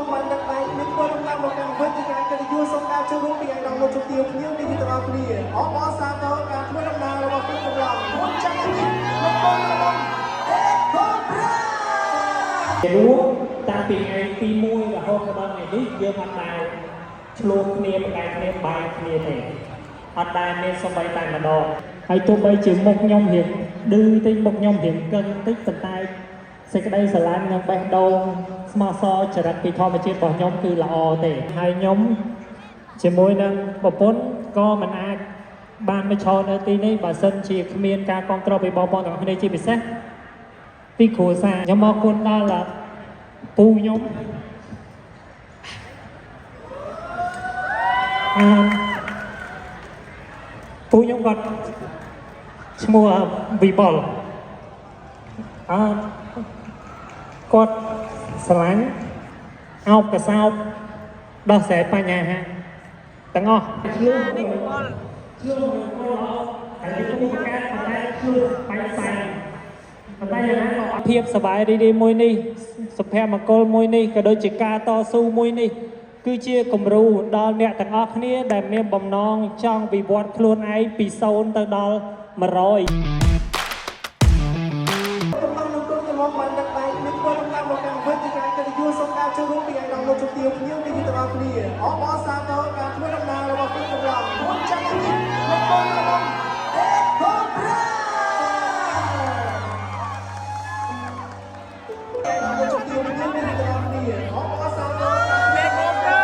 ំបានដឹកដៃនិងធ្វើដំណើរមកកាន់វេទិកាកិត្តិយសសូមការចូលរួមពីឯកឧត្តមលោកជំទាវភ្ញៀវនេះទាំងអស់គ្នាអបអរសាទរការធ្វើដំណើររបស់គុណកម្លាំងមុនចាំនេះលោកកូនរបស់អេកូប្រា ជារួមតាំងពីថ្ងៃទី1រហូតដល់ថ្ងៃនេះយើងអត់ដែលឆ្លោះគ្នាប្រកែកគ្នាបែកគ្នាទេអត់ដែលមានសំបីតែម្ដងហើយទោះបីជាមុខខ្ញុំរៀងឌឺតិចមុខខ្ញុំរៀងកឹងតិចប៉ុន្តែសេចក្តីស្រឡាញ់និងបេះដូងស្មោះសរចរិតពីធម្មជាតិរបស់ខ្ញុំគឺល្អទេហើយខ្ញុំជាមួយនឹងប្រពន្ធក៏មិនអាចបានមកឈរនៅទីនេះបើសិនជាគ្មានការគ្រប់គ្រងពីបងប្អូនទាំងអស់គ្នាជាពិសេស ពីគ្រួសារខ្ញុំអរគុណដល់ពូខ្ញុំអឺពូខ្ញុំគាត់ឈ្មោះវិបុលអឺគាត់ស្រឡាញ់អោបកសោបដោះស្រាយបញ្ហាទាំងអស់ឆ្លុះ នេះវិបុល ឆ្លុះវិបុលហើយពូប្រកាសប៉ុន្តែឆ្លុះបែកសែង ប៉ុន្តែយ៉ាងណាក៏ភាពសប្បាយរីករាយមួយនេះសុភមង្គលមួយនេះក៏ដូចជាការតស៊ូមួយនេះគឺជាគំរូដល់អ្នកទាំងអស់គ្នាដែលមានបំណងចង់វិវត្តខ្លួនឯងពី0ទៅដល់100 កំឡុងនឹងគុណកំឡុងបានដឹកដៃនិងធ្វើដំណើរមកកាន់វេទិកាកិត្តិយសសូមការចូលរួមពីឯកឧត្តមលោកជំទាវភ្ញៀវនេះទាំងអស់គ្នាអបអរសាទរការធ្វើដំណើររបស់គុណកម្លាំងមុនចាំនេះលោកកូនរបស់អេកូប្រាលោកជំទាវភ្ញៀវនេះទាំងអស់គ្នាអបអរសាទរការ លេខអូប្រា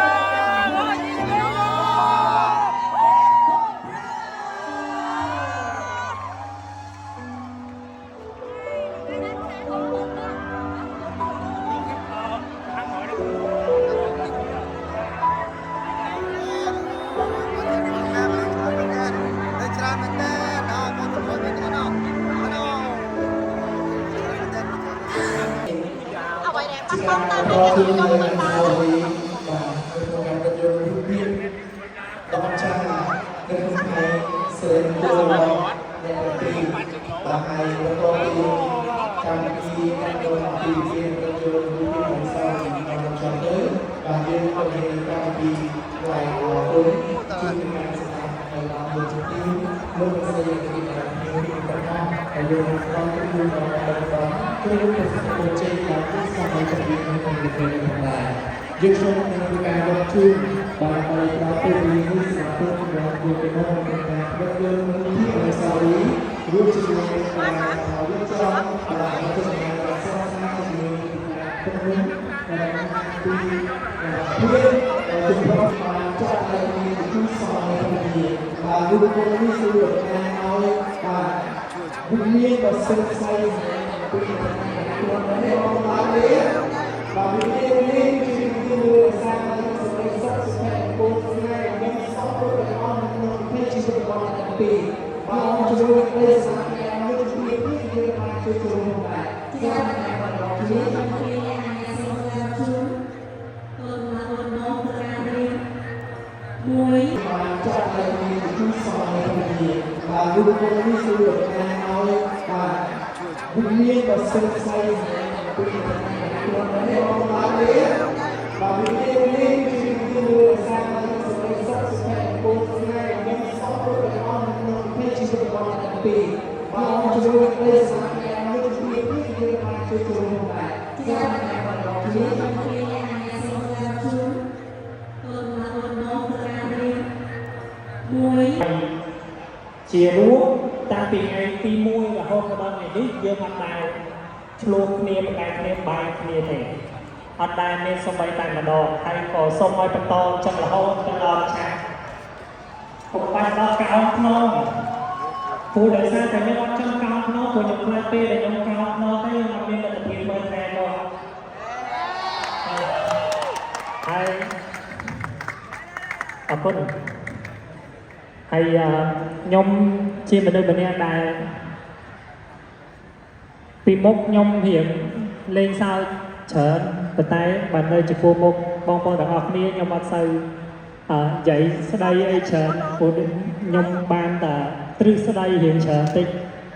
តែច្រើនមែនតើដល់បងប្អូនមែនតើណោះណោះច្រើនមែនតើ អ្វីដែលបាត់បង់ទៅហើយខ្ញុំមើលតាម បាទក្នុងការប្រយុទ្ធរូបភាពដ៏អស្ចារ្យនៅក្នុងថ្ងៃសិរីមង្គលរបស់អ្នកទាំងពីរបាទហើយបន្ទាប់ពីកម្មវិធីការចូលអំពីវិធីប្រយុទ្ធរូបភាពของសាវកបានចប់ទៅបាទយើងក៏មានកម្មវិធីថ្លែងអរគុណជូនការស្ដាប់ទៅដល់លោកជំទាវលោកស្រីទីប្រាថ្នាពីប្រកាសហើយយើងនឹងស្ដាប់ទៅដល់ដល់ដល់ជួយប្រសិទ្ធភាពជ័យដល់ទីសម័យជំនាញនៅក្នុងវិធីនេះផងដែរ យើងខ្ញុំនឹងធ្វើការយកជូនបាទឲ្យដល់ពេលវេលានេះសម្រាប់ពួកជំនាន់យើងទៅមកក្នុងការផ្ដិតលើភាពអនុស្សាវរីយ៍រួមជាមួយនឹងការរៀបចំបាទទស្សនាការសិក្សាជាមួយនឹងការពង្រឹងដែលពីភាពជំរុញបានចាត់ឲ្យមានវិធីសម័យភាពបាទរូបមន្តនេះគឺតំណាងឲ្យបាទវិញ្ញាណដ៏សិក្សាពីខ្លួននេះបងប្អូនបាទវិញ្ញាណនេះគឺជាវិញ្ញាណមួយសាមញ្ញសេចក្តីសុខសុភមង្គលស្នេហ៍និងសពគ្រប់ទាំងអស់នៅក្នុងពិធីជីវិតរបស់អ្នកទាំងពីរបាទជួយនៃសាមញ្ញមួយជំរាបនេះយើងបានជួយចូលរួមដែរសូមអរគុណ គ្នាអាចសូមឡើងជូនកូនមកកូនមកប្រការរៀនមួយ បានចាត់ឲ្យមានវិធីសម័យភាពបាទរូបមន្តនេះគឺតំណាងឲ្យបាទវិញ្ញាណដ៏សិក្សាពីខ្លួននេះបងប្អូនបាទវិញ្ញាណនេះគឺជាវិញ្ញាណមួយសាមញ្ញសេចក្តីសុខសុភមង្គលស្នេហ៍និងសពគ្រប់ទាំងអស់នៅក្នុងពិធីជីវិតរបស់អ្នកទាំងពីរបាទជួយនៃសាមញ្ញមួយជំរាបនេះយើងបានជួយចូលរួមដែរសូមអរគុណ គ្នាអាចសូមឡើងជូនកូនមកកូនមកប្រការរៀនមួយ ជារួមតាំងពីថ្ងៃទី1រហូតដល់ថ្ងៃនេះយើងអត់ដែលឆ្លោះគ្នាប្រកែកគ្នាបែកគ្នាទេអត់ដែលមានសំបីតែម្ដងហើយក៏សូមឲ្យបន្តចឹងរហូតទៅដល់ឆាកកុំបាច់ដល់កោងខ្នងព្រោះដោយសារតែខ្ញុំអត់ចង់កោងខ្នងព្រោះខ្ញុំខ្លាចពេលដែលខ្ញុំកោងខ្នងទៅខ្ញុំអត់មានលទ្ធភាពមើលថែគាត់ហើយអរគុណ ហើយខ្ញុំជាមនុស្សម្នាក់ដែលពីមុខខ្ញុំរៀងលេងសើចច្រើនប៉ុន្តែបើនៅចំពោះមុខបងប្អូនទាំងអស់គ្នាខ្ញុំអត់សូវនិយាយស្ដីអីច្រើនព្រោះខ្ញុំបានតែទ្រឹស្ដីរៀងច្រើនតិច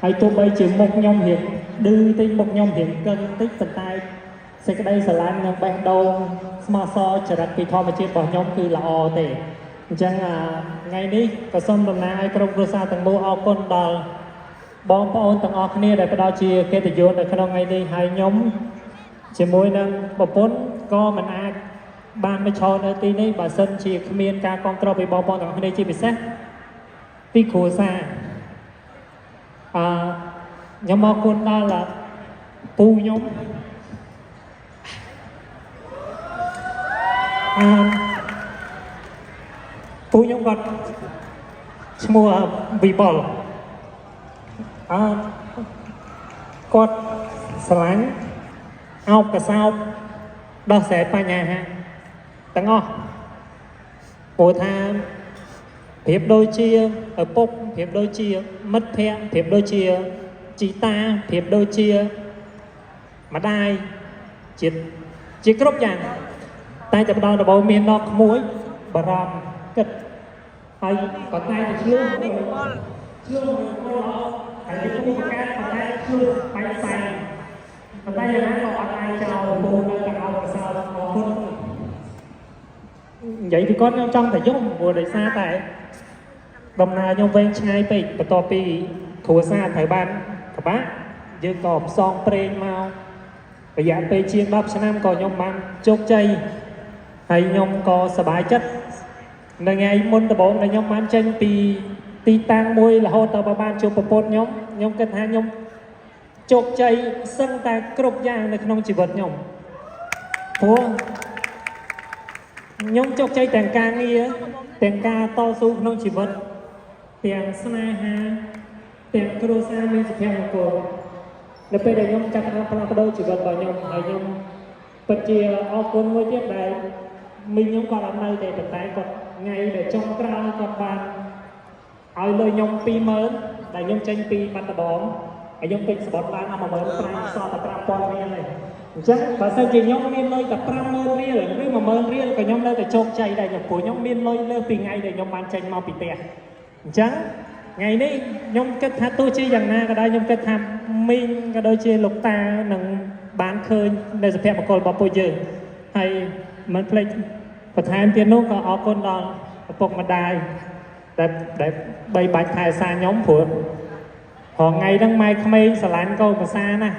ហើយទោះបីជាមុខខ្ញុំរៀងឌឺតិចមុខខ្ញុំរៀងកឹងតិចប៉ុន្តែ សេចក្តីស្រឡាញ់និងបេះដូងស្មោះសរចរិតពីធម្មជាតិរបស់ខ្ញុំគឺល្អទេអញ្ចឹងអាថ្ងៃនេះក៏សូមតំណាងឲ្យក្រុមគ្រួសារទាំងមូលអរគុណដល់បងប្អូនទាំងអស់គ្នាដែលផ្ដល់ជាកិត្តិយសនៅក្នុងថ្ងៃនេះហើយខ្ញុំជាមួយនឹងប្រពន្ធក៏មិនអាចបានមកឈរនៅទីនេះបើសិនជាគ្មានការគ្រប់គ្រងពីបងប្អូនទាំងអស់គ្នាជាពិសេសពីគ្រួសារអឺខ្ញុំអរគុណដល់ពូខ្ញុំ អឺពូខ្ញុំគាត់ឈ្មោះវិបុលអឺគាត់ស្រឡាញ់អោបកសោបដោះស្រាយបញ្ហាទាំងអស់ព្រោះថាប្រៀបដូចជាឪពុកប្រៀបដូចជាមិត្តភ័ក្តិប្រៀបដូចជាជីតាប្រៀបដូចជាម្ដាយជាជាគ្រប់យ៉ាង តែតែម្ដងដំបូងមានដល់ក្មួយបារម្ភគិតហើយក៏តែតែឆ្លុះឆ្លុះហើយពីគូប្រកាសក៏តែឆ្លុះបែកសែងប៉ុន្តែយ៉ាងណាក៏អត់អាចចោលពូនៅតែអោបកសោអរគុណនិយាយពីគាត់ខ្ញុំចង់តែយំព្រោះដោយសារតែដំណើរខ្ញុំវែងឆ្ងាយពេកបន្ទាប់ពីគ្រួសារត្រូវបានក្បាក់យើងក៏ផ្សងព្រេងមករយៈពេលជាង10ឆ្នាំក៏ខ្ញុំបានជោគជ័យ ហើយខ្ញុំក៏សប្បាយចិត្តនៅថ្ងៃមុនដំបូងដែលខ្ញុំបានចេញពីទីតាំងមួយរហូតដល់បានជួបប្រពន្ធខ្ញុំខ្ញុំគិតថាខ្ញុំជោគជ័យសឹងតែគ្រប់យ៉ាងនៅក្នុងជីវិតខ្ញុំព្រោះខ្ញុំជោគជ័យទាំងការងារទាំងការតស៊ូក្នុងជីវិតទាំងស្នេហាទាំងគ្រួសារមានសុភមង្គលនៅពេលដែលខ្ញុំចាប់ផ្ដើមផ្លាស់ប្ដូរជីវិតរបស់ខ្ញុំហើយខ្ញុំ ពិតជាអរគុណមួយទៀតដែលមីងខ្ញុំគាត់អត់នៅទេប៉ុន្តែគាត់ថ្ងៃដែលចុងក្រោយគាត់បានឲ្យលុយខ្ញុំ20000ដែលខ្ញុំចេញពីបាត់ដំបងហើយខ្ញុំពេញសបុតបានអស់15000សល់តែ5000រៀលទេអញ្ចឹងបើសិនជាខ្ញុំមានលុយតែ50000រៀលឬ10000រៀលក៏ខ្ញុំនៅតែជោគជ័យដែរព្រោះខ្ញុំមានលុយលើសពីថ្ងៃដែលខ្ញុំបានចេញមកពីផ្ទះអញ្ចឹងថ្ងៃនេះខ្ញុំគិតថាទោះជាយ៉ាងណាក៏ដោយខ្ញុំគិតថាមីងក៏ដូចជាលោកតានឹងបានឃើញនៅសុភមង្គលរបស់ពួកយើងហើយមិនភ្លេចបន្ថែមទៀតនោះក៏អរគុណដល់ឪពុកម្ដាយដែលដែលបីបាច់ថែសារខ្ញុំព្រោះរងថ្ងៃហ្នឹងម៉ែក្មេងស្រឡាញ់កូនភាសាណាស់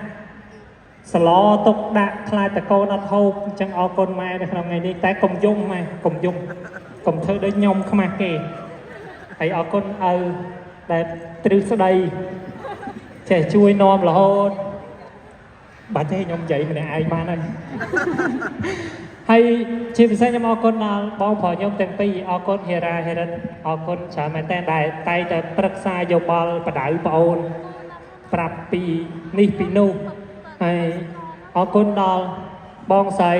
សឡទុកដាក់ខ្លាចតកូនអត់ហូបអញ្ចឹងអរគុណម៉ែនៅក្នុងថ្ងៃនេះតែកុំយំម៉ែកុំយំកុំធ្វើដូចខ្ញុំខ្មាស់គេហើយអរគុណឪដែលទ្រឹស្ដីចេះជួយនាំរហូត បាច់ទេខ្ញុំនិយាយម្នាក់ឯងបានហើយ ហើយជាពិសេសខ្ញុំអរគុណដល់បងប្រុសខ្ញុំទាំងពីរអរគុណហេរ៉ាហេរិតអរគុណច្រើនមែនតើដែលតែងតែប្រឹក្សាយោបល់បដៅប្អូនប្រាប់ពីនេះពីនោះហើយអរគុណដល់បងស្រី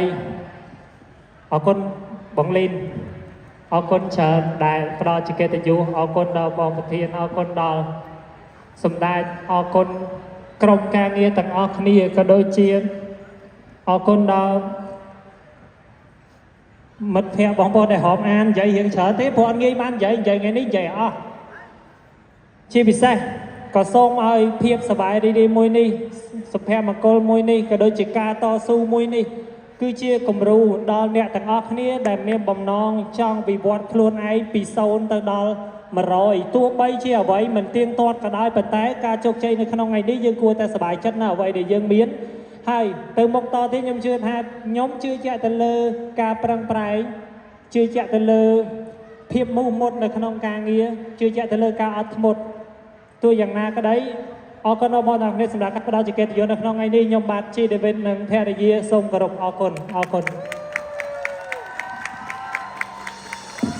អរគុណបងលីនអរគុណច្រើនដែលផ្ដល់ជាកិត្តិយសអរគុណដល់បងប្រធានអរគុណដល់ សម្ដេចអរគុណក្រុមការងារទាំងអស់គ្នាក៏ដូចជាអរគុណដល់មិត្តភ័ក្តិបងប្អូនដែលហមអាននិយាយរឿងច្រើនទេព្រោះអត់ងាយបាននិយាយនិយាយថ្ងៃនេះនិយាយអស់ជាពិសេសក៏សូមឲ្យភាពសប្បាយរីករាយមួយនេះសុភមង្គលមួយនេះក៏ដូចជាការតស៊ូមួយនេះគឺជាគំរូដល់អ្នកទាំងអស់គ្នាដែលមានបំណងចង់វិវត្តខ្លួនឯងពី0ទៅដល់100ទោះបីជាអ្វីមិនទៀងទាត់ក៏ដោយប៉ុន្តែការជោគជ័យនៅក្នុងថ្ងៃនេះយើងគួរតែសប្បាយចិត្តណាអ្វីដែលយើងមានហើយទៅមុខតទៀតខ្ញុំជឿថាខ្ញុំជឿជាក់ទៅលើការប្រឹងប្រែងជឿជាក់ទៅលើភាពមោះមុតនៅក្នុងការងារជឿជាក់ទៅលើការអត់ធ្មត់ទោះយ៉ាងណាក្តីអរគុណដល់បងប្អូនទាំងគ្នាសម្រាប់ការផ្ដល់ជាកិត្តិយសនៅក្នុងថ្ងៃនេះខ្ញុំបាទជីដេវីតនិងភរិយាសូមគោរពអរគុណអរគុណ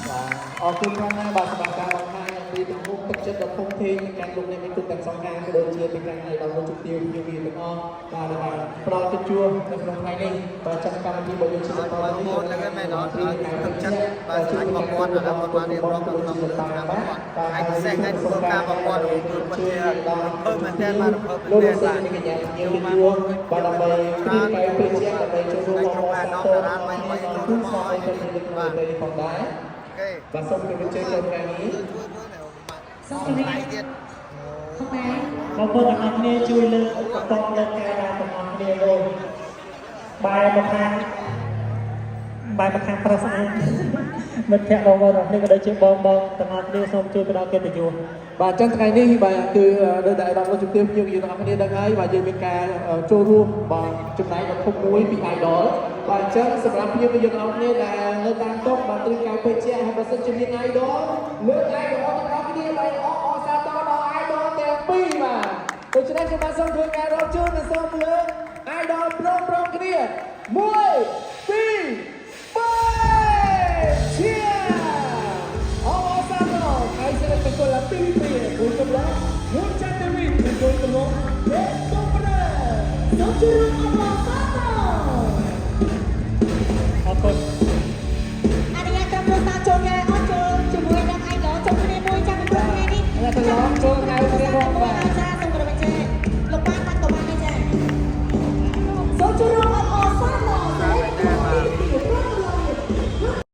បាទអរគុណខ្លាំងណាស់បាទសម្រាប់ការបង្ហាញអំពីទំហំទឹកចិត្តដ៏ធំធេងនៃការលោកអ្នកមានគុណទាំងសងខាងក៏ដូចជាពីខាងឯកឧត្តមជំទាវជំទាវទាំងអស់បាទដែលបានផ្ដល់កិត្តិយសនៅក្នុងថ្ងៃនេះបាទចាត់កម្មវិធីរបស់យើងជាបន្ត បងប្អូនហ្នឹងមែនអត់ទឹកចិត្តបាទស្រឡាញ់បងប្អូនដែលគាត់បានរៀបរាប់នៅក្នុងរឿងឆ្នាំបងប្អូនហើយពិសេសថ្ងៃធ្វើការបងប្អូនគឺពិតជារំភើបមែនទែនបាទរំភើបមែន លោក ទែនបាទ លោកស្រីនិងកញ្ញាញៀវជួបាទដើម្បីព្រៀបកែព្រៀបជាដើម្បីចូលរួម ក្រុមអាដមតារាបីបីចូល គូ រួម ស មក ងទៅលើ បាទ នេះផងដែរ អូខេ បាទសូមគោរពអញ្ជើញក្រុមការងារ ជួយមើល សូមជម្រាប ទៀត ផងដែរ បងប្អូនទាំងអស់គ្នាជួយលើកឧបករណ៍លើកការដល់ទាំងអស់គ្នាលោក បែរមកខាងបែរមកខាងប្រុសស្អាតមិត្តភក្តិបងប្អូនទាំងគ្នាក៏ដូចជាបងបងទាំងអស់គ្នាសូមជួយផ្ដល់កិត្តិយស បាទអញ្ចឹងថ្ងៃនេះបាទគឺដោយតែអាដាមលោកជំទាវភ្ញៀវយើងទាំងអស់គ្នាដឹងហើយបាទយើងមានការចូលរួមបាទចំណែកដ៏ធំមួយពី Idol បាទអញ្ចឹងសម្រាប់ភ្ញៀវយើងទាំងអស់គ្នាដែលនៅតាមតុបាទត្រៀមការពេជ្រហើយបើសិនជាមាន Idol លើក Idol ទាំងអស់គ្នាបាទអបអរសាទរដល់ Idol ទាំងពីរបាទដូច្នេះខ្ញុំបាទសូមធ្វើការរាប់ជូននិងសូមលើក Idol ព្រមៗគ្នា1 2 3 Cheer អបអរសាទរថ្ងៃសិរីមង្គលពីរពីគូកំឡុងមួយចន្ទវីមង្គលកំឡុងលេខកំប្រា សូមជួយរួមអបអរសាទរ អរគុណ អនុញ្ញាតក្រុមគ្រួសារចូលញ៉ែអត់ចូលជាមួយនឹង idol ចូលគ្នាមួយចាំពីព្រោះថ្ងៃនេះ ចូលថ្ងៃគ្នាផងបាទ ចាសូមគោរពអញ្ជើញលោកបានបាត់ក៏បានដែរចា សូមជួយរួមអបអរសាទរសេរីមង្គលពីព្រម